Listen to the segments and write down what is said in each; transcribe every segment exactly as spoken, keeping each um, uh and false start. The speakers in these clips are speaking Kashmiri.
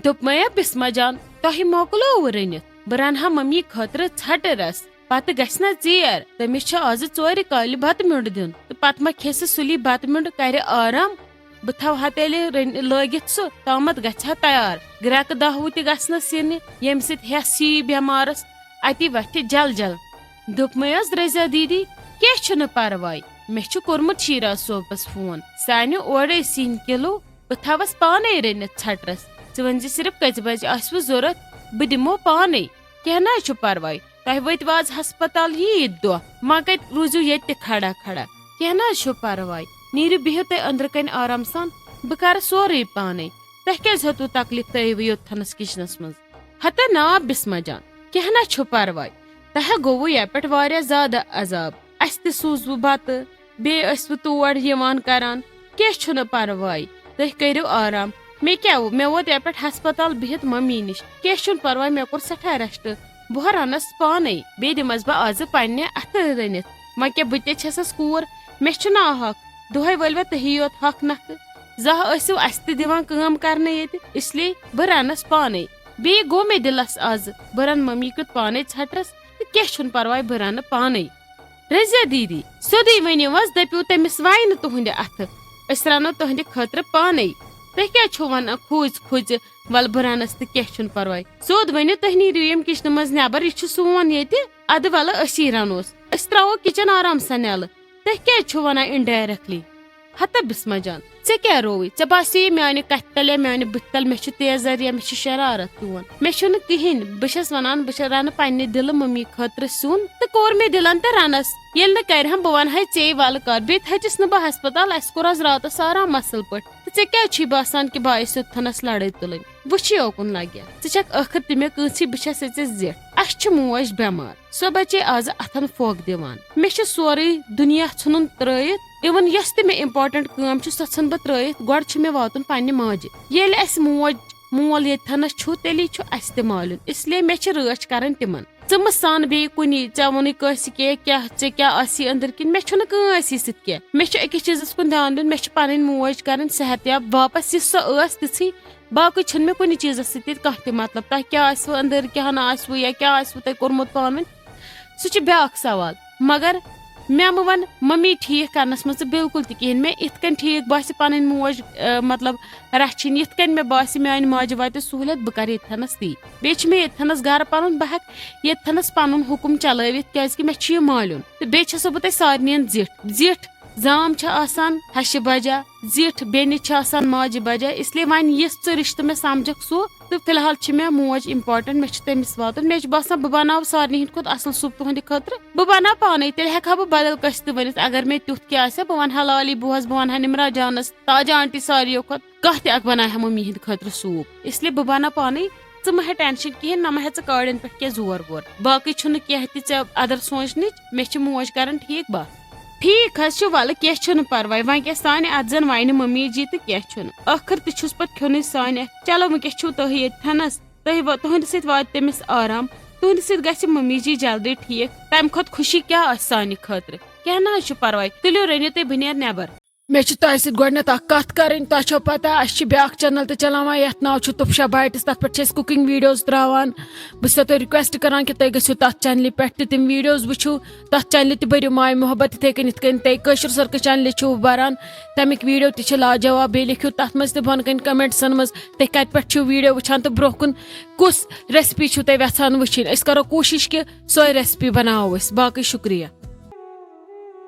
دوٚپمَے، "بسمہ جان، تۄہہِ مۄکلووُ رٔنِتھ؟ بہٕ رَنہٕ ہا مٔمی خٲطرٕ ژھٹہٕ رَس۔ پتہٕ گژھِ نا ژیر؟ تٔمِس چھُ آزٕ ژورِ کالہِ بَتہٕ میوٚنٛڈ دیُن تہٕ پتہٕ ما کھیٚسہِ سُلی بَتہٕ میوٚنٛڈ، کَرِ آرام؟ بہٕ تھاوٕ ہا تیٚلہِ رٔنۍ-، لٲگِتھ سُہ، تامَتھ گژھِ ہا تیار۔ گرٛٮ۪کہٕ دَہ وُہ تہِ گژھنَس یِنہِ، ییٚمہِ سۭتۍ ہٮ۪س یِیہِ بٮ۪مارَس، اَتی وَتھِ جل جل۔" دوٚپمَے حظ رضیہ دیدی، "کینٛہہ چھُنہٕ پرواے، مےٚ چھُ کوٚرمُت شیراز صٲبَس فون، سُہ اَنہِ اورَے سِنۍ کِلوٗ، بہٕ تھاوَس پانَے رٔنِتھ ژھٹہٕ رَس۔ ژٕ ؤنۍ زِ صرف کٔژِ بجہِ آسِوٕ ضوٚرَتھ، بہٕ دِمو پانَے۔ کینٛہہ نہ حظ چھُ پرواے، تۄہہِ وٲتِو آز ہسپتال یہِ عیٖد دۄہ، وۄنۍ کَتہِ روٗزِو ییٚتہِ تہِ کھڑا کھڑا؟ کینٛہہ نہ حظ چھُ پرواے، نیٖرِو بِہِو تُہۍ أنٛدرٕ کَنہِ آرام سان، بہٕ کَرٕ سورُے پانَے۔ تۄہہِ کیٛازِ ہیوٚتوٕ تکلیٖف، تُہۍ یِیِو یوٚت تھَنَس کِچنَس منٛز؟" "ہتا نا بسمہ جان، کینٛہہ نہ چھُ پرواے، تۄہہِ گوٚوُ یَپٮ۪ٹھ واریاہ زیادٕ عذاب، اَسہِ تہِ سوٗزوُ بَتہٕ، بیٚیہِ ٲسوٕ تور یِوان کران، کینٛہہ چھُنہٕ پرواے، تُہۍ کٔرِو آرام۔ مےٚ کیٛاہ ووٚن؟ مےٚ ووت یَپٮ۪ٹھ ہسپتال بِہِتھ مٔمی نِش، کینٛہہ چھُنہٕ پرواے، مےٚ کوٚر سٮ۪ٹھاہ rest، بہٕ رَنَس پانَے، بیٚیہِ دِمَس بہٕ آزٕ پنٛنہِ اَتھٕ رٔنِتھ۔ وۄنۍ کیٛاہ، بہٕ تہِ چھَسَس کوٗر، مےٚ چھُنہ حق، دۄہَے وٲلۍ وَ تُہی یوت حق نَکھٕ، زانٛہہ ٲسِو اَسہِ تہِ دِوان کٲم کرنہٕ ییٚتہِ، اس لیے بہٕ رَنَس پانَے۔ بیٚیہِ گوٚو مےٚ دِلَس آز، بہٕ رَنہٕ مٔمی کیُتھ پانَے ژھٹہٕ رَس، تہٕ کینٛہہ چھُنہٕ پرواے، بہٕ رَنہٕ پانَے۔" "رضیہ دیدی، سیوٚدُے ؤنِو حظ، دٔپِو تٔمِس وَنہِ نہٕ تُہٕنٛدِ اَتھٕ، أسۍ رَنو تُہٕنٛدِ خٲطرٕ پانَے۔ تُہۍ کیٛازِ چھِو وَنان کھوٗژۍ کھوٗژِ، وَلہٕ بہٕ رَنَس تہٕ کینٛہہ چھُنہٕ پرواے؟ سیوٚد ؤنِو، تُہۍ نیٖرِو ییٚمہِ کِچنہٕ منٛز نٮ۪بر، یہِ چھُ سون ییٚتہِ، اَدٕ وَلہٕ أسی رَنوس، أسۍ ترٛاوو کِچن آرام سان یَلہٕ۔ تُہۍ کیٛازِ چھِو وَنان indirectly؟" "ہتا بسمہ جان، ژےٚ کیٛاہ رووُے؟ ژےٚ باسیٚیہِ میٛانہِ کَتھِ تَلہِ یا میٛانہِ بٕتھِ تَلہِ مےٚ چھُ تیزر یا مےٚ چھُ شرارت تُہُنٛد؟ مےٚ چھُنہٕ کِہیٖنۍ، بہٕ چھَس وَنان، بہٕ چھَس رَنہٕ پنٛنہِ دِلہٕ مٔمی خٲطرٕ سیُن تہٕ کوٚر مےٚ دِلَن تہٕ رَنَس۔ ییٚلہِ نہٕ کَرِہَم، بہٕ وَنہٕ ہا ژے وَلہٕ کَر، بیٚیہِ تھٔچِس نہٕ بہٕ ہسپتال، اَسہِ کوٚر آز راتَس آرام اَصٕل پٲٹھۍ۔ تہٕ ژےٚ کیٛازِ چھُے باسان کہِ بہٕ آیَس یوٚت تھَنَس لَڑٲے تُلٕنۍ؟ وٕچھ یہِ اوکُن لَگہِ، ژٕ چھَکھ ٲخٕر تہِ مےٚ کٲنٛسہِ، بہٕ چھَسے ژےٚ زِٹھ۔ اَسہِ چھِ موج بٮ۪مار، سۄ بَچے آزٕ اَتھَن پھۄکھ دِوان۔ مےٚ چھُ سورُے دُنیا ژھُنُن ترٛٲیِتھ، even یۄس تہِ مےٚ important کٲم چھِ، سۄ ژھٕن بہٕ ترٛٲیِتھ، گۄڈٕ چھُ مےٚ واتُن پنٛنہِ ماجہِ۔ ییٚلہِ اَسہِ موج مول ییٚتہِ تھَنَس چھُ، تیٚلی چھُ اَسہِ تہِ مالیُن، اس لیے مےٚ چھِ رٲچھ کَرٕنۍ تِمَن۔ ژٕ مہٕ سان بیٚیہِ کُنی، ژےٚ ووٚنُے کٲنٛسہِ کینٛہہ، کیٛاہ ژےٚ کیٛاہ آسی أنٛدٕرۍ کِنۍ، مےٚ چھُنہٕ کٲنٛسی سۭتۍ کینٛہہ۔ مےٚ چھُ أکِس چیٖزَس کُن دھیان دیُن، مےٚ چھِ پَنٕنۍ موج کَرٕنۍ صحت یاب واپَس، یِژھ سۄ ٲس تِژھٕے۔ باقٕے چھُنہٕ مےٚ کُنہِ چیٖزَس سۭتۍ ییٚتہِ کانٛہہ تہِ مطلب، تۄہہِ کیٛاہ آسِوٕ أنٛدٕرۍ، کیٛاہ نہٕ آسِوٕ یا کیٛاہ آسِوٕ تۄہہِ کوٚرمُت پانہٕ ؤنۍ، سُہ چھُ بیٛاکھ سوال۔ مگر مےٚ مہٕ وَن مٔمی ٹھیٖک کَرنَس منٛز ژٕ بِلکُل تہِ کِہیٖنۍ۔ مےٚ یِتھ کٔنۍ ٹھیٖک باسہِ پَنٕنۍ موج، آ، مطلب، رَچھِنۍ، یِتھ کٔنۍ مےٚ باسہِ میٛانہِ ماجہِ واتہِ سہوٗلیت، بہٕ کَرٕ ییٚتہِ تھَنَس تی۔ بیٚیہِ چھِ مےٚ ییٚتہِ تھَنَس گَرٕ پَنُن، بہٕ ہٮ۪کہٕ ییٚتہِ تھَنَس پَنُن حُکُم چَلٲوِتھ، کیٛازِکہِ مےٚ چھُ یہِ مالیُن۔ تہٕ بیٚیہِ چھَسو بہٕ تۄہہِ سارنِیَن زِٹھ۔ زِٹھ زام چھِ آسان ہَشہِ بَجا، زِٹھ بیٚنہِ چھِ آسان ماجہِ بَجا، اس لیے وۄنۍ یِژھ ژٕ رِشتہٕ مےٚ سَمجھَکھ سُہ۔ تہٕ فی الحال چھِ مےٚ موج important، مےٚ چھُ تٔمِس واتُن۔ مےٚ چھُ باسان بہٕ بَناو سارنٕے ہِنٛدِ کھۄتہٕ اَصٕل soup تُہٕنٛدِ خٲطرٕ۔ بہٕ بَناو پانَے، تیٚلہِ ہٮ۪کہٕ ہا بہٕ بدل کٲنٛسہِ تہِ ؤنِتھ۔ اگر مےٚ تیُتھ کینٛہہ آسہِ ہا، بہٕ وَنہٕ ہا لالی بوٗہَس، بہٕ وَنہٕ ہا نِمرا جانَس، تاجہ آنٹی ساروِیو کھۄتہٕ، کانٛہہ تہِ اَکھ بَنایہِ ہا مٔمی ہِنٛدِ خٲطرٕ soup۔ اس لیے بہٕ بَناو پانَے۔ ژٕ مہٕ ہےٚ tension کِہیٖنۍ، نہ مہٕ ہےٚ ژٕ کاڑٮ۪ن پٮ۪ٹھ کینٛہہ زور وور۔ باقٕے چھُنہٕ کینٛہہ تہِ ژےٚ اَدَر سونٛچنٕچ، مےٚ چھِ موج کَران ٹھیٖک بَس۔ ٹھیٖک حظ چھُ، وَلہٕ کینٛہہ چھُنہٕ پَرواے، وۄنۍ کیٛاہ سانہِ اَتھٕ زَن وَنہِ مٔمی جی تہٕ کینٛہہ چھُنہٕ، ٲخٕر تہِ چھُس پَتہٕ کھیوٚنُے سانہِ اَتھٕ۔ چلو وۄنۍ کیٛاہ چھُو تُہۍ ییٚتہِ تھَنَس؟ تُہۍ وا-، تُہٕنٛدِ سۭتۍ واتہِ تٔمِس آرام، تُہٕنٛدِ سۭتۍ گژھِ مٔمی جی جلدی ٹھیٖک، تَمہِ کھۄتہٕ خوشی کیٛاہ آسہِ سانہِ خٲطرٕ؟ کینٛہہ نہ حظ چھُ پَرواے، تُلِو رٔنِو تُہۍ، بہٕ نیرٕ نٮ۪بَر۔ مےٚ چھِ تۄہہِ سۭتۍ گۄڈٕنٮ۪تھ اَکھ کَتھ کَرٕنۍ۔ تۄہہِ چھو پَتہ، اَسہِ چھِ بیٛاکھ channel تہِ چَلاوان، یَتھ ناو چھُ تُپشا بایٹٕس۔ تَتھ پٮ۪ٹھ چھِ أسۍ cooking videos ترٛاوان۔ بہٕ چھَسو تۄہہِ request کَران کہِ تُہۍ گٔژھِو تَتھ channelہِ پٮ۪ٹھ تہِ تِم videos وٕچھِو۔ تَتھ channelہِ تہِ بٔرِو ماے محبت، یِتھَے کٔنۍ، یِتھ کٔنۍ تُہۍ کٲشِر سرکٲرۍ channelہِ چھِو بَران، تَمِکۍ video تہِ چھِ لاجواب۔ بیٚیہِ لیکھِو تَتھ منٛز تہِ بۄنہٕ کَنہِ commentسَن منٛز، تُہۍ کَتہِ پٮ۪ٹھ چھِو video وٕچھان تہٕ برٛونٛہہ کُن کُس recipe چھِو تُہۍ یَژھان وٕچھِنۍ۔ أسۍ کَرو کوٗشِش کہِ سۄے recipe بَناوو أسۍ۔ باقٕے شُکریہ۔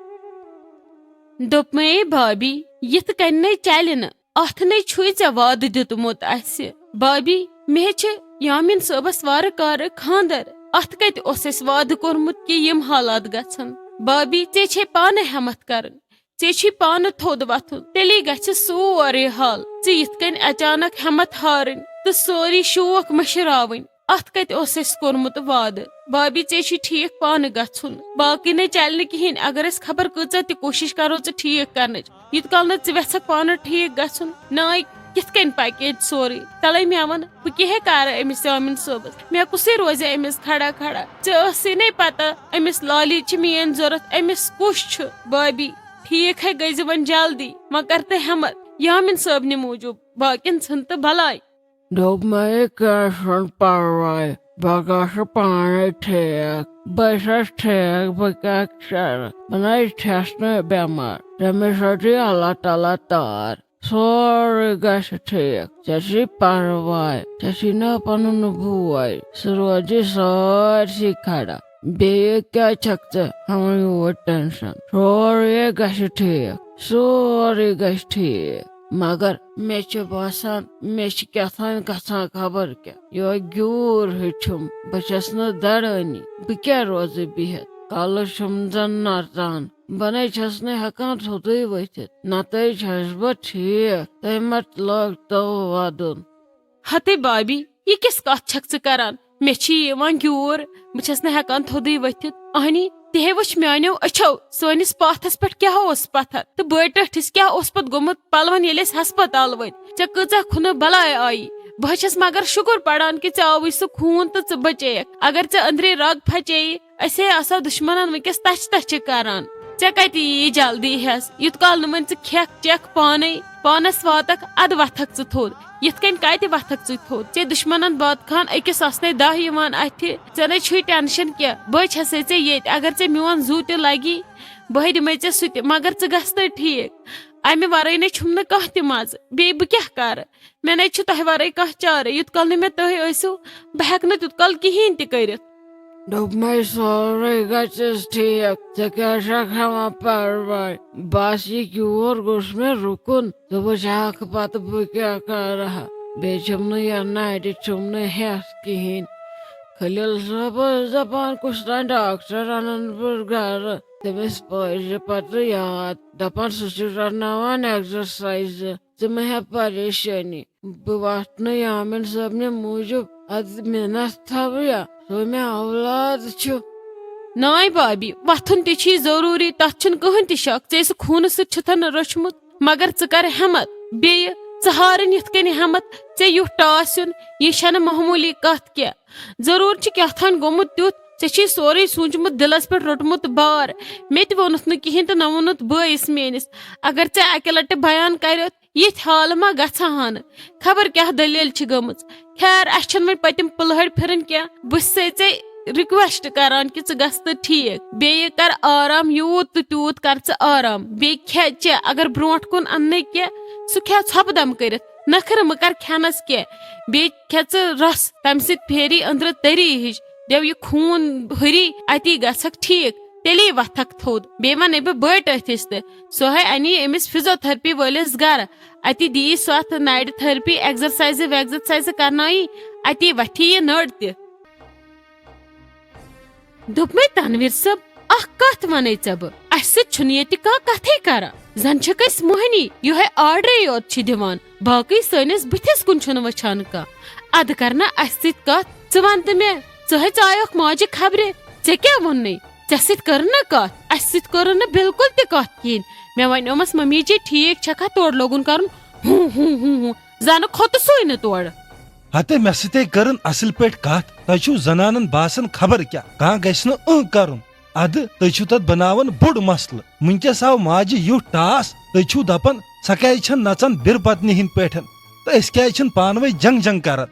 دوٚپمَے، بھابی، یِتھ کٔنۍ نے چلہِ نہٕ۔ اَتھ نے چھُے ژےٚ وعدٕ دیُتمُت اَسہِ۔ بھابی، مےٚ چھِ یامین صٲبَس وارٕ کارٕ خانٛدر۔ اَتھ کَتہِ اوس اَسہِ وعدٕ کوٚرمُت کہِ یِم حالات گژھن؟ بھابی، ژےٚ چھے پانہٕ ہٮ۪مَتھ کَرٕنۍ۔ ژےٚ چھُے پانہٕ تھوٚد وۄتھُن۔ تیٚلی گژھِ سورُے حل۔ ژٕ یِتھ کٔنۍ اچانک ہٮ۪مَتھ ہارٕنۍ تہٕ سٲری شوق مٔشراوٕنۍ۔ اَتھ کَتہِ اوس اَسہِ کوٚرمُت وعدٕ؟ بھابی، ژےٚ چھُے ٹھیٖک پانہٕ گژھُن۔ باقٕے نے چلہِ نہٕ کِہیٖنۍ۔ اگر أسۍ خبر کۭژاہ تہِ کوٗشِش کَرو ژٕ ٹھیٖک کَرنٕچ، یوٗت کال نہٕ ژٕ یَژھکھ پانہٕ ٹھیٖک گژھُن، ناے کِتھ کٔنۍ پَکہِ ییٚتہِ سورُے؟ تَلَے مےٚ وَن، بہٕ کیٛاہ ہے کَرٕ أمِس یامین صٲبَس؟ مےٚ کُسٕے روزِ أمِس کھڑا کھڑا؟ ژےٚ ٲسٕے نے پَتہ أمِس لالی چھِ میٛٲنۍ ضوٚرَتھ، أمِس کُس چھُ؟ بھابی، ٹھیٖک ہے گٔے زِ وۄنۍ جلدی، وۄنۍ کَر تہٕ ہٮ۪مَتھ یامین صٲبنہِ موٗجوٗب، باقیَن ژھٕن تہٕ بَلاے۔ دوٚپ مےٚ، "یہِ کیٛاہ چھُنہٕ پرواے، بہٕ گژھٕ پانے ٹھیٖک۔ بہٕ چھَس ٹھیٖک، بہٕ کیٛاہ کرٕ؟ بہٕ نَے چھَس نہٕ بٮ۪مار۔ تٔمِس رٔٹِو اللہ تعالیٰ تار، سورُے گژھِ ٹھیٖک۔ ژےٚ چھُے پرواے، ژےٚ چھُے نا پنُن بوے، سُہ روزِ سٲرسٕے کھڑا۔ بیٚیہِ کیٛاہ چھَکھ ژٕ ہٮ۪وان یوٗت ٹٮ۪نشن؟ سورُے گژھِ ٹھیٖک، سورُے گژھِ ٹھیٖک۔" مگر مےٚ چھُ باسان، مےٚ چھِ کیٛاہ تام گژھان خبر کیٛاہ۔ یِہوٚے گیوٗر ہیوٗ چھُم، بہٕ چھَس نہٕ دَرٲنی۔ بہٕ کیٛاہ روزٕ بِہِتھ؟ کَلہٕ چھُم زَن نَژان۔ بہٕ نَے چھَس نہٕ ہٮ۪کان تھوٚدُے ؤتھِتھ۔ نَتہٕ چھَس بہٕ ٹھیٖک۔ تٔمۍ مہ لٲگۍ تو وَدُن۔ ہتے بابی، یہِ کِژھ کتھ چھکھ ژٕ کران؟ مےٚ چھِ یہِ یِوان گیوٗر، بہٕ چھَس نہٕ ہٮ۪کان تھوٚدُے ؤتھِتھ۔ اہنی، تِہے وٕچھ میانیو أچھو، سٲنِس پاتھس پٮ۪ٹھ کیٛاہ اوس پتھر تہٕ بٔڑۍ ٹٲٹھِس کیٛاہ اوس پتہٕ گوٚمُت پلون ییٚلہِ أسۍ ہسپتال وٲتۍ۔ ژےٚ کۭژاہ کھُنہٕ بلاے آیی۔ بہٕ چھَس مگر شُکُر پڑان کہِ ژےٚ آوُے سُہ خوٗن تہٕ ژٕ بچییکھ۔ اگر ژےٚ أنٛدرے رگ پھچییہِ، أسۍ ہے آسو دُشمنن وٕنکیٚس تچہِ تچہِ کران۔ ژےٚ کتہِ ییہِ جلدی ہٮ۪س؟ یوٗت کال نہٕ وۄنۍ ژٕ کھٮ۪کھ چٮ۪کھ پانے، پانس واتکھ، ادٕ وتھکھ ژٕ تھوٚد۔ یِتھ کٔنۍ کتہِ وتھکھ ژٕ تھوٚد؟ ژےٚ دُشمنن باتہٕ خان أکِس آسنے دَہ یِوان اَتھِ۔ ژےٚ نے چھُے ٹینشن کینٛہہ، بہٕ چھسے ژےٚ ییٚتہِ۔ اگر ژےٚ میون زُو تہِ لگی، بہٕ ہے دِمے ژےٚ سُہ تہِ، مگر ژٕ گژھ تہٕ ٹھیٖک۔ امہِ ورٲے نے چھُم نہٕ کانٛہہ تہِ مزٕ، بیٚیہِ بہٕ کیٛاہ کرٕ؟ مےٚ نے چھُ تۄہہِ ورٲے کانٛہہ چارے۔ یوٗت کال نہٕ مےٚ تُہۍ ٲسِو، بہٕ ہٮ۪کہٕ نہٕ تیوٗت کال کِہیٖنۍ تہِ کٔرِتھ۔ دوٚپمَے، سورُے گژھٮ۪س ٹھیٖک، ژٕ کیٛاہ چھَکھ ہٮ۪وان پَرواے؟ بَس یہِ کیوٗر گوٚژھ مےٚ رُکُن، ژٕ وٕچھِ ہاکھ پَتہٕ بہٕ کیٛاہ کَرٕ ہا۔ بیٚیہِ چھَم نہٕ یَتھ نَرِ چھُم نہٕ ہٮ۪س کِہیٖنۍ۔ خلیل صٲب ٲس دَپان، کُس تام ڈاکٹر اَنَن بہٕ گَرٕ، تٔمِس پٲرۍ زِ پَتہٕ یاد، دَپان سُہ چھُ رَناوان exercise۔ ژٕ مہ ہےٚ پریشٲنی، بہٕ وَتھٕ نہٕ یامین صٲبنہِ موٗجوٗب۔ اَدٕ مِنت تھاوٕ یا، سُہ مےٚ اولاد چھُ۔ ناے بابی، وَتھُن تہِ چھی ضروٗری، تَتھ چھُنہٕ کٕہٕنۍ تہِ شک۔ ژےٚ سُہ خوٗنہٕ سۭتۍ چھُتھ نہٕ روٚچھمُت، مگر ژٕ کر ہٮ۪مت۔ بیٚیہِ ژٕ ہارٕنۍ یِتھ کٔنۍ ہٮ۪مت، ژےٚ یُتھ ٹاس یُن، یہِ چھَنہٕ معموٗلی کَتھ کینٛہہ۔ ضروٗر چھُ کیٛاہ تام گوٚمُت تیُتھ، ژےٚ چھُے سورُے سوٗنٛچمُت، دِلَس پٮ۪ٹھ روٚٹمُت بار۔ مےٚ تہِ ووٚنُتھ نہٕ کِہیٖنۍ تہٕ نہ ووٚنُتھ بٲیِس میٲنِس۔ اگر ژےٚ اَکہِ لَٹہِ بیان کَریوتھ، یِتھۍ حال ما گژھٕ ہن؟ خبر کیٛاہ دٔلیٖل چھِ گٔمٕژ۔ خیر، اَسہِ چھَنہٕ وۄنۍ پٔتِم پُلہٕڑۍ پھِرٕنۍ کینٛہہ۔ بہٕ چھَسے ژےٚ request کران کہِ ژٕ گژھ تہٕ ٹھیٖک۔ بیٚیہِ کر آرام، یوٗت تہٕ تیوٗت کر ژٕ آرام۔ بیٚیہِ کھےٚ چےٚ، اگر برونٛٹھ کُن اَننَے کینٛہہ، سُہ کھےٚ ژھۄپہٕ دم کٔرِتھ۔ نخرٕ مہٕ کر کھٮ۪نَس کینٛہہ۔ بیٚیہِ کھےٚ ژٕ رَس، تَمہِ سۭتۍ پھیری أنٛدرٕ تٔری ہِش۔ دِیو یہِ خوٗن ہُری، اَتی گژھکھ ٹھیٖک۔ تیٚلی وۄتھکھ تھوٚد۔ بیٚیہِ وَنے بہٕ بٔڑۍ أتھِس تہِ۔ سۄ ہے اَنی أمِس physiotherapy وٲلِس گَرٕ۔ اَتی دِیی سۄ اَتھ نَرِ therapy، exercise ویگزرسایزٕ کرنٲیی، اَتی وَتھی یہِ نٔر تہِ۔ دوٚپمَے، تنویر صٲب، اکھ کتھ ونے ژےٚ بہٕ، اسہِ سۭتۍ چھُنہٕ ییٚتہِ کانٛہہ کتھٕے کران۔ زن چھِکھ أسۍ موہنی، یِہوٚے آرڈرے یوت چھِ دِوان، باقٕے سٲنِس بٕتھِس کُن چھُنہٕ وٕچھان کانٛہہ۔ ادٕ کر نہ اسہِ سۭتۍ کتھ۔ ژٕ ون تہٕ مےٚ، ژٕ ہے ژایوکھ ماجہِ خبرِ، ژےٚ کیٛاہ ووٚننَے؟ ژےٚ سۭتۍ کٔر نہ کتھ، اسہِ سۭتۍ کٔر نہٕ بالکل تہِ کتھ کِہیٖنۍ۔ مےٚ ونیومس، ممی جی ٹھیٖک چھکھا، تورٕ لوگُن کرُن ہُہ ہُہ ہُہ ہُہ، زنہٕ کھوٚتُسُے نہٕ تورٕ۔ ہتہٕ، مےٚ سۭتے کٔرٕن اصل پٲٹھۍ کتھ۔ تۄہہِ چھُو زنانن باسان خبر کیٛاہ، کانٛہہ گژھِ نہٕ اۭں کرُن۔ ادٕ تُہۍ چھِو تتھ بناوان بوٚڑ مسلہٕ۔ وٕنکیٚس آو ماجہِ یُتھ ٹاس، تُہۍ چھِو دپان، سۄ کیازِ چھنہٕ نژان بِر پتنہِ ہٕنٛدۍ پٲٹھۍ؟ تہٕ أسۍ کیازِ چھِنہٕ پانہٕ ؤنۍ جنگ جنگ کران؟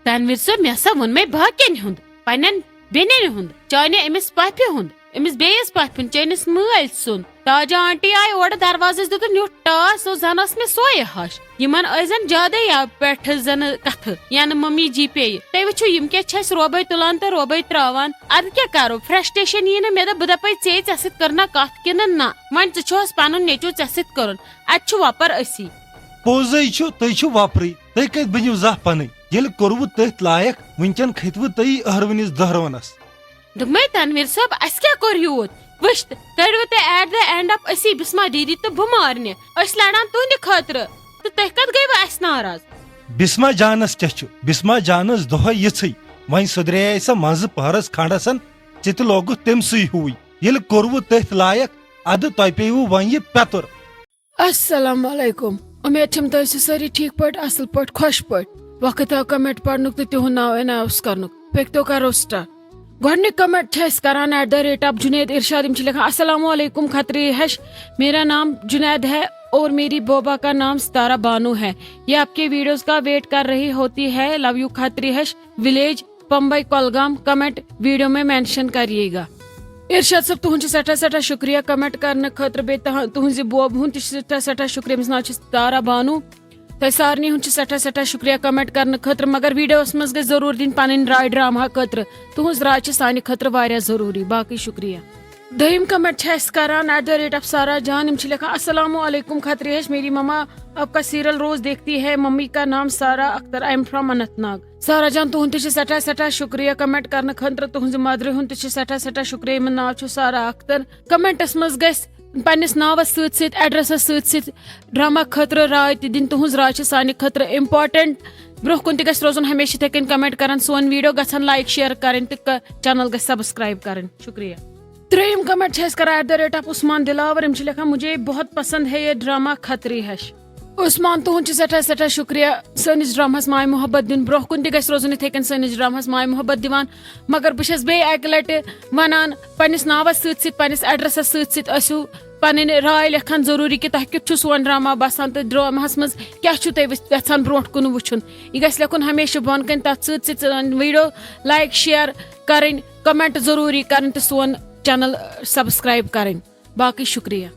تنویر صٲب، مےٚ ہسا ووٚن مے باقین ہُنٛد، پننٮ۪ن بیٚنٮ۪ن ہُنٛد، چانہِ أمِس پۄپھِ ہُنٛد، أمِس بیٚیِس پۄپھِ ہُنٛد، چٲنِس مٲلۍ سُنٛد۔ تاجہ آنٹی آیہِ اورٕ دروازس دیُتُن یُتھ ٹاس، سُہ زن ٲس مےٚ سۄے ہش۔ یِمن ٲسۍ زن زیادے یا پٮ۪ٹھٕ زنہٕ کتھٕ، ینہٕ ممی جی پیٚیہِ۔ تُہۍ وٕچھِو، یِم کیٛاہ چھِ اَسہِ روبے تُلان تہٕ روبے ترٛاوان۔ ادٕ کیٛاہ کرو؟ فرسٹریشن یی نہٕ مےٚ دوٚپ، بہٕ دپے ژے، ژےٚ سۭتۍ کٔر نا کتھ کِنہٕ نہ؟ وۄنۍ ژٕ چھُہس پنُن نیٚچو، ژےٚ سۭتۍ کٔرُن۔ اتہِ چھُ وۄپر أسی۔ پوٚزے چھُ، تُہۍ چھِو وۄپرٕے۔ تُہۍ کتہِ بٔنِو زانٛہہ پنٕنۍ؟ ییٚلہِ کوٚروٕ تٔتھۍ لایق، وٕنکٮ۪ن کھٔتوٕ تُہی أہروٕنِس دٔہروَنس۔ دوٚپمَے، تنویر صٲب، اَسہِ کیٛاہ کوٚر یوٗت؟ وٕچھ تہٕ، کٔڑوٕ تُہۍ at the end of أسی بسما دیدی تہٕ بہٕ مارنہِ۔ أسۍ لڑان تُہنٛدِ خٲطرٕ، تہٕ تُہۍ کتھ گٔیوٕ اَسہِ ناراض؟ بسما جانس کیٛاہ چھُ؟ بسما جانس دۄہے یِژھٕے۔ وۄنۍ سُدریے سۄ منٛزٕ پہرس کھنڈسن، ژٕ تہِ لوگُتھ تٔمۍ سٕے ہیوٗے۔ ییٚلہِ کوٚروٕ تٔتھۍ لایق، ادٕ تۄہہِ پیٚیوٕ وۄنۍ یہِ پیٚتُر۔ السلام علیکم۔ اُمید چھم تُہۍ ٲسِو سٲری ٹھیٖک پٲٹھۍ، اصل پٲٹھۍ، خۄش پٲٹھۍ۔ وقت آو comment پرنُک تہٕ تِہُنٛد ناو announce کرنُک۔ پٔکۍتو کرو start۔ گۄڈٕنیُک comment چھِ أسۍ کران at the rate of Junaid ارشاد۔ یِم چھِ لیکھان، "السلام علیکم کھتری ہش، میرا نام جُنید ہے اور میری بوبا کا نام ستارہ بانو ہے۔ یہ آپ کے ویڈیوز کا ویٹ کر رہی ہوتی ہے۔ لو یو کھتری ہش، ولیج پمبئی کولگام۔ کمنٹ ویڈیو میں مینشن کریے گا۔ ارشاد صٲب، تُہُنٛد چھُ سٮ۪ٹھاہ سٮ۪ٹھاہ شُکریہ کمنٹ کرنہٕ خٲطرٕ، بیٚیہِ تُہُنٛد، تُہٕنٛزِ بوبہٕ ہُنٛد تہِ چھُ سٮ۪ٹھاہ سٮ۪ٹھاہ شُکریہ، أمِس ناو چھُ ستارہ بانو۔ تۄہہِ سارنٕے ہُنٛد چھُ سٮ۪ٹھاہ سٮ۪ٹھاہ شُکریہ کمنٹ کرنہٕ خٲطرٕ، مگر ویڈیوس منٛز گژھِ ضروٗر دِنۍ پنٕنۍ راے ڈرامہ خٲطرٕ۔ تُہٕنٛز راے چھِ سانہِ خٲطرٕ واریاہ ضروٗری۔ باقٕے شُکریہ۔ دوٚیِم کمنٹ چھِ اَسہِ کران ایٹ د ریٹ آف سارا جان، یِم چھِ لیکھان، السلام علیکم کھتری ہش، میری مما آپ کا سیریل روز دیکھتی ہے، ممی کا نام سارا Akhtar, I am from Anant Nag. سارا جان، تُہُنٛد تہِ چھُ سٮ۪ٹھاہ سٮ۪ٹھاہ شُکریہ کمنٹ کرنہٕ خٲطرٕ، تُہٕنٛزِ مدرِ ہُنٛد تہِ چھُ سٮ۪ٹھاہ سٮ۪ٹھاہ شُکریہ، یِمن ناو چھُ سارا اختر۔ کمنٹس منٛز گژھِ پننِس ناوس سۭتۍ سۭتۍ، ایڈریسس سۭتۍ سۭتۍ ڈرامہ خٲطرٕ راے تہِ دِنۍ، تُہٕنٛز راے چھِ سانہِ خٲطرٕ امپورٹنٹ۔ برونٛہہ کُن تہِ گژھِ روزُن ہمیشہِ یِتھے کٔنۍ کمنٹ کران، سون ویڈیو گژھن لایک شیئر کرٕنۍ تہٕ چینل گژھِ سبسکرائب کرٕنۍ۔ شُکریہ۔ ترٛیٚیِم کمنٹ چھِ اَسہِ کران at the rate of Usman Dilawar, یِم چھِ لیکھان، مجھے بہت پسند ہے یہ ڈرامہ کھتری ہش۔ عثمان، تُہُنٛد چھُ سٮ۪ٹھاہ سٮ۪ٹھاہ شُکریہ سٲنِس ڈرامہس ماے محبت دیُن۔ برونٛہہ کُن تہِ گژھِ روزُن یِتھے کٔنۍ سٲنِس ڈرامہس ماے محبت دِوان۔ مگر بہٕ چھَس بیٚیہِ اَکہِ لَٹہِ وَنان، پنٛنِس ناوَس سۭتۍ سۭتۍ، پنٛنِس ایڈرَسَس سۭتۍ سۭتۍ ٲسِو پَنٕنۍ راے لیکھان ضروٗری کہِ تۄہہِ کیُتھ چھُ سون ڈرامہ باسان تہٕ ڈرامہَس منٛز کیٛاہ چھُو تُہۍ وٕچھ-، یَژھان برونٛٹھ کُن وٕچھُن۔ یہِ گژھِ لیکھُن ہمیشہِ بۄن کَنہِ، تَتھ سۭتۍ سۭتۍ سٲنۍ ویٖڈیو لایک، شیئر کَرٕنۍ، کمنٹ ضروٗری کَرٕنۍ تہٕ سون چینل سبسکرائب کَرٕنۍ۔ باقٕے شُکریہ۔